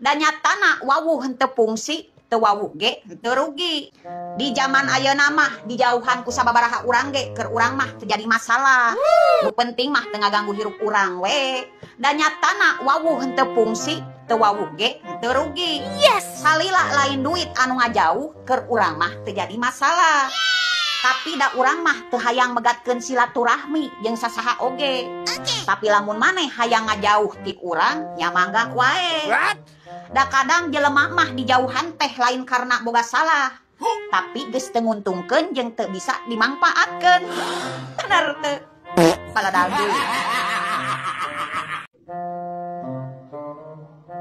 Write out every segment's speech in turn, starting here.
Da nyatana wawuh henteu fungsi, teu wawuh ge henteu rugi. Di zaman ayeuna mah dijauhan ku sababaraha urang ge keur urang mah teu jadi masalah. Nu penting mah teu ngaganggu hirup urang we. Da nyatana wawuh henteu fungsi, teu wawuh ge henteu rugi. Yes. Salila lain duit anu ngajauh keur urang mah teu jadi masalah. Tapi da urang mah teu hayang megatkeun silaturahmi jeung sasaha oge. Okay. Tapi lamun maneh hayang ngajauh ti urang nya mangga wae. Da kadang jelema mah dijauhan teh lain karena boga salah, tapi geus teu nguntungkeun jeung teu bisa dimangpaatkeun. Bener teu? Paladaldu.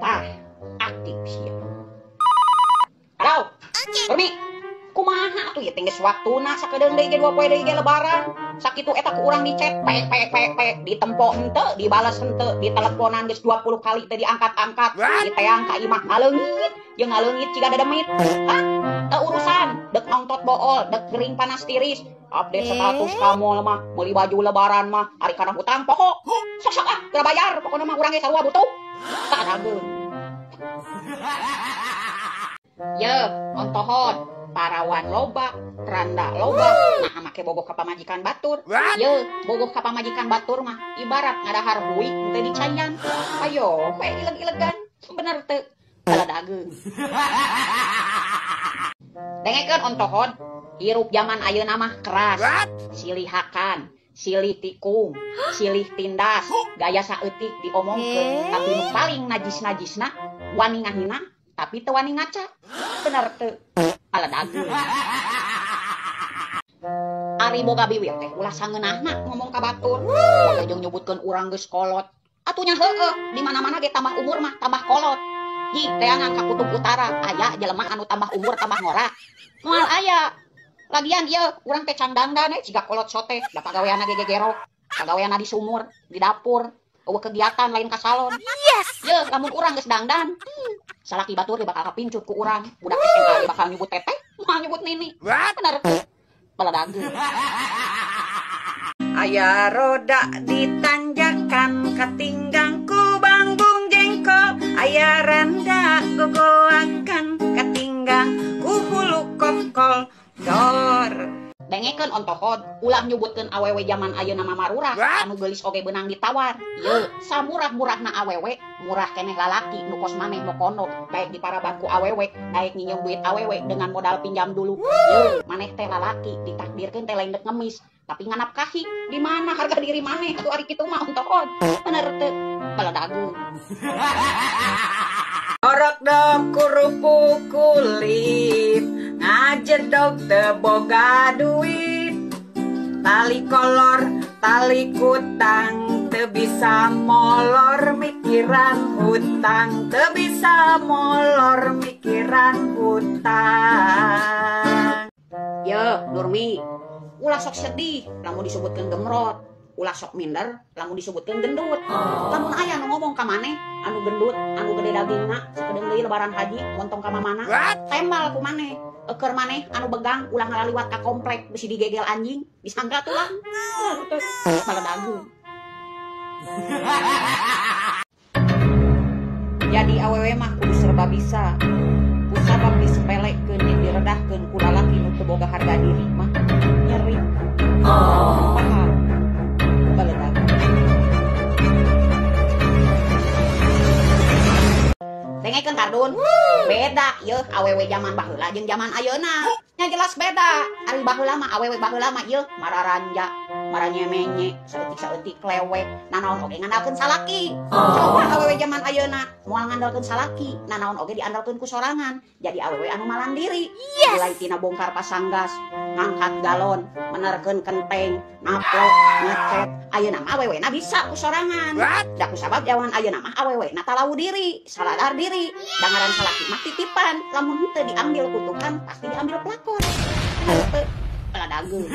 Tah, aktif sia. Halo. Umi. Kumaha atuh ieu teh geus waktuna sakedeung deui ge 2 poe deui ge lebaran. Sakitu eta ku urang di chat p p p p ditempo henteu, dibales henteu, diteleponan geus 20 kali teu diangkat-angkat, diteang ka imah ngaleungit, jeung ngaleungit ciga dademit. Hah? Teu urusan, dek nongtot bool, dek gering panas tiris, update status kamu mah, meuli baju lebaran mah, ari kana hutang poho. Sok-sok ah, geura bayar, pokona mah urang ge sarua butuh. Tarageun. Ye, ontohon. Parawan loba, randa loba, nah make bogoh ka pamajikan batur. Ye, bogoh ka pamajikan batur mah ibarat ngadahar buik teu dicayan. Ayo, we ileg-ilegan, bener teu? Baladageung. Dengekeun ontohon, hirup zaman ayeuna mah keras. Silih hakan, silih tikung, silih tindas, gaya saeutik diomongkeun, tapi nu paling najis-najisna wani ngahina tapi teu wani ngaca. Bener teu? Paladageung. Ari boga biwir teh ulah sangeunahna ngomong ka batur. Poe jeung nyebutkeun urang geus kolot. Atuh nya heueuh, di mana-mana ge tambah umur mah tambah kolot. Jig teangan ka kutub utara aya jelema anu tambah umur tambah ngora. Moal aya. Lagian ieu urang teh cangdangdan ciga kolot sote, da pagaweanna ge gegerok. Pagaweanna di sumur, di dapur, eueuh kegiatan lain ka salon. Yes. Ye, lamun urang geus dangdan, salaki batur ge bakal kapincut ku urang. Budak SMA ge bakal nyebut teteh, moal nyebut nini. Bener. Baladageung. Aya roda ditanjakan katinggang ku bangbung jengkol, aya randa gogoakan katinggang ku hulu kokol dor. Dengekeun ontohod, ulah nyebutkeun awewe jaman ayeuna mah marurah, anu geulis oge beunang ditawar. Ye, samurah-murahna awewe, murah keneh lalaki nu kos maneh nu kono, baik diparaban ku awewe, daek nginjem duit awewe dengan modal pinjam dulu. Ye, maneh teh lalaki ditakdirkeun teh lain dek ngemis, tapi nganapkahi. Di mana harga diri maneh atuh ari kitu mah ontohod. Bener teu? Baladageung. Orok dok kerupuk kulit, ngajedog teu boga duit, tali kolor tali kutang, teu bisa molor mikiran hutang, teu bisa molor mikiran hutang. Ye, Nurmi, ulah sok sedih lamun disebutkeun gemrot, ulah sok minder lamun disebutkeun gendut. Lamun aya nu ngomong ka maneh anu gendut, anu gede dagingna, sakedeung deui lebaran haji montong ka mamana, tembal ku maneh. Eukeur maneh anu begang ulah ngalaliwat ka komplek bisi digegel anjing, disangka tulang. Baladageung. Jadi awewe mah kudu serba bisa. Kusabab disepelekeun jeung diredahkeun ku lalaki nu teu boga harga diri mah nyeri. Paham? Baladageung. Dengekeun kardun, beda yeuh awewe jaman baheula jeung jaman ayeuna. Nya jelas beda. Ari baheula mah awewe baheula mah yeuh mararanja, maranyemenye, saeutik-saeutik lewek, nanaon oge ngandalkeun salaki. Coba awewe jaman ayeuna moal ngandalkeun salaki, nanaon oge diandalkeun ku sorangan. Jadi awewe anu malandiri. Yes. Mulai tina bongkar pasang gas, ngangkat galon, menerkeun kenteng, naplok, ngecet. Ayeuna mah awewena bisa ku sorangan. Da kusabab jaman ayeuna mah awewena talawu diri, saladar diri. Dangaran salaki mah titipan, lamun henteu diambil ku tukang pasti diambil pelakon. Baladageung.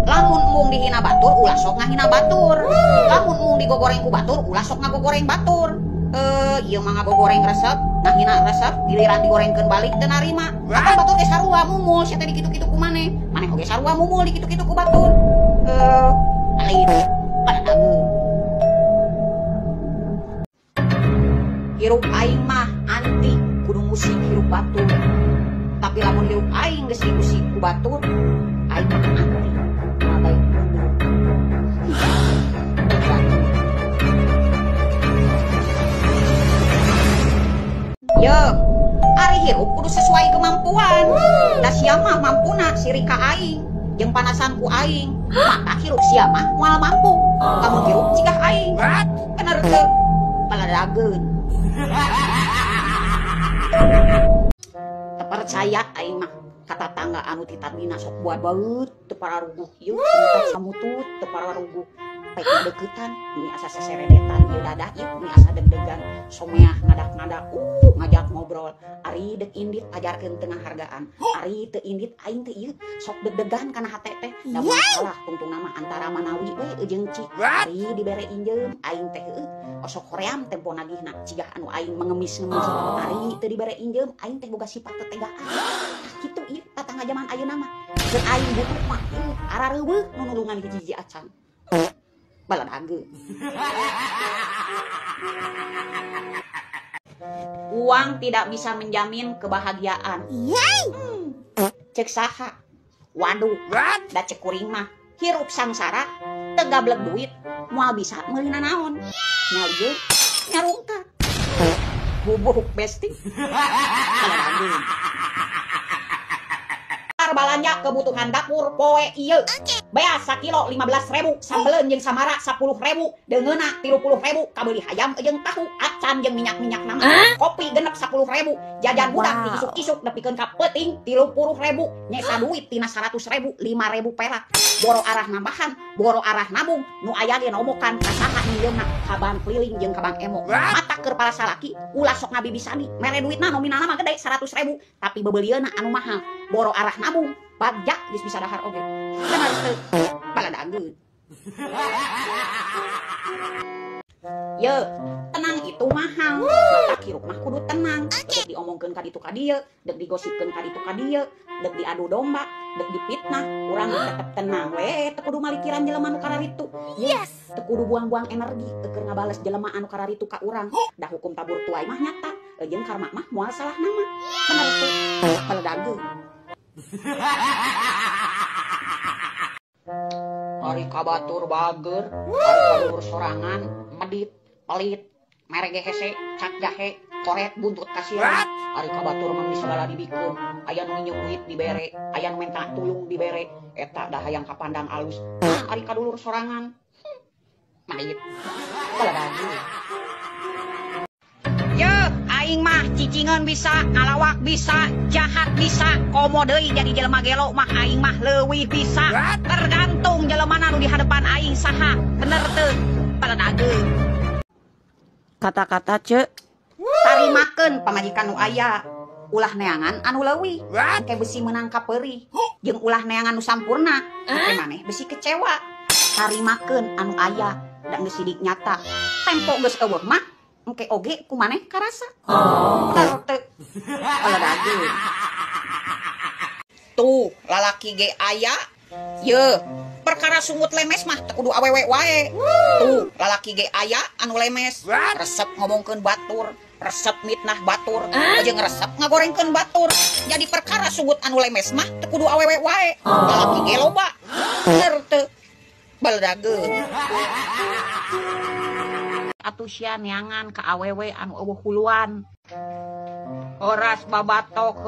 Lamun mung dihina batur ulah sok ngahina batur. Lamun mung digogoreng ku batur ulah sok ngagogoreng batur. Ieu mah ngagogoreng resep, ngahina resep, giliran digorengkeun balik teu narima. Atuh batur ge sarua mumul sia teh dikitu-kitu ku maneh. Maneh oge sarua mumul dikitu-kitu ku batur. Alin. Baladageung. Hirup aing mah anti kudu musik hirup batur. Tapi lamun hirup aing geus diusik ku batur, aing mah anti moal baik mundur. Yo, ari hirup kudu sesuai kemampuan. Da sia mah mampuna sirik ka aing, jeung panasan ku aing. Maka hirup sia mah moal mampu. Lamun hirup cigah aing. Bener teu? Paladageun. Teu percaya aing mah ka tatangga anu ti tadina sok buat baeut teu pararuguh ieu samutut teu pararuguh. Pek deketan mi asa seseredetan ieu dadah ieu mi asa deg-degan someah ngadak-ngadak ngajak ngobrol ari deuk indit ajarkeun teu ngahargaan ari teu indit aing teh ieu sok deg-degan kana hate teh da moal salah tungtungna mah antara manawi we jeung ci ari dibere injeum aing teh heueuh osok hoream tempo nagihna cigah anu aing mengemis-ngemis ari teu dibere injeum aing teh boga sifat tetegaan kitu ieu tatangga jaman ayeuna mah keur aing butuh mah arareuweuh nu nulungan hiji-hiji acan baladageun. Uang tidak bisa menjamin kebahagiaan. Cek saha? Waduh, da cek kuring mah hirup sangsara teu gablek duit moal bisa meuli nanaon. Nyalieun nyarungkat. Bubuk besti. Baladageun. Balanja kebutuhan dapur poe ieu. Beas sakilo 15.000, sambeleun jeung samara 10.000, deungeuna 30.000, kabeuli hayam jeung tahu, acan jeung minyak-minyak nama. Kopi genep 10.000, jajan budak diisuk-isuk nepikeun ka peuting 30.000, nyesa duit tina 100.000, 5.000 perak. Boro arah nambahan, boro arah nabung, nu aya ge nomokan ka saha nyieunna, ka bank keliling jeung ka bank emo. Mata keur para salaki ulah sok ngabibisani, mere duitna nominalna mah gede 100.000, tapi bebelieuna anu mahal. Boro arah nabung, bagja geus bisa dahar oge. Bener teu? Baladageun. Ye, tenang itu mahal. Mata hirup mah kudu tenang. Dek diomongkeun ka ditu ka dieu, dek digosipkeun ka ditu ka dieu, dek diadu domba, dek dipitnah, urang tetep tenang we, teu kudu malikiran jelema nu kararitu. Yes, teu kudu buang-buang energi teu keur ngabales jelema anu kararitu ka urang. Da hukum tabur tuai mah nyata, jeung karma mah moal salah nama. Bener teu? Baladageun. Ari kabatur bager, ari kadulur sorangan, medit, pelit, mere ge hese, cak jahe, koret buntut kasihan. Ari kabatur mah geus sagala dibikeun, aya nu nginjeum duit dibere, aya nu menta tulung dibere, eta dah hayang kapandang alus. Ari kadulur sorangan, medit, baladageun. Ye, aing mah cicingeun bisa, ngalawak bisa, jahat bisa, komo deui jadi jelema gelo mah aing mah leuwih bisa. Tergantung jelemana nu di hadapan aing saha, bener teu? Baladageun. Kata-kata ce, tarimakeun pamajikan nu aya, ulah neangan anu leuwih, engke besi meunang ka peurih, jeung ulah neangan nu sampurna, engke maneh besi kecewa. Tarimakeun anu aya, da geus sidik nyata, tempo geus eueuh mah engke oge ku maneh karasa. Bener teu? Baladageun. Tuh, lalaki ge aya. Ye, perkara sungut lemes mah teu kudu awewe wae. Tuh, lalaki ge aya anu lemes, resep ngomongkeun batur, resep mitnah batur, jeung resep ngagorengkeun batur. Jadi perkara sungut anu lemes mah teu kudu awewe wae. Lalaki ge loba. Bener teu? Baladageun. Atuh sia neangan ka awewe anu eueuh huluan. Horas babatok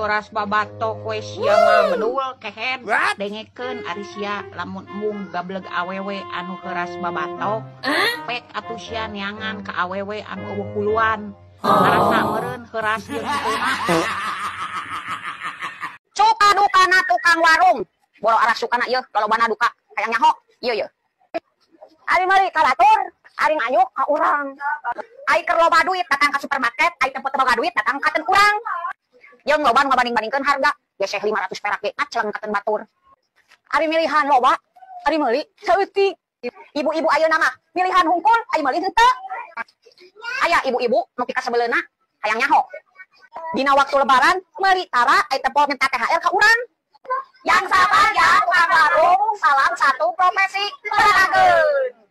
we sia mah bedul kehed. Dengekeun ari sia lamun embung gableg awewe anu heuras babatok. Pek atuh sia neangan ka awewe anu eueuh huluan. Ngarasa meureun heuras jeung henteu. Suka dukana tukang warung. Boro arah sukana ieu lolobana duka hayang nyaho. Ieu ieu. Ari meuli ka batur, ari ngayuk ka urang. Ai keur loba duit datang ka supermarket, ai tempo teu boga duit datang ka ten urang. Jeung loba nu ngabanding-bandingkeun harga, geseh 500 perak ge ngacleng ka ten batur. Ari milihan loba, ari meuli saeutik. Ibu-ibu ayeuna mah milihan hungkul, ai meuli henteu. Aya ibu-ibu nu pikasebeleuna hayang nyaho. Dina waktu lebaran meuli tara ai tempo minta THR ka urang. Yang sabar ya tukang warung, salam satu profesi. Baladageun.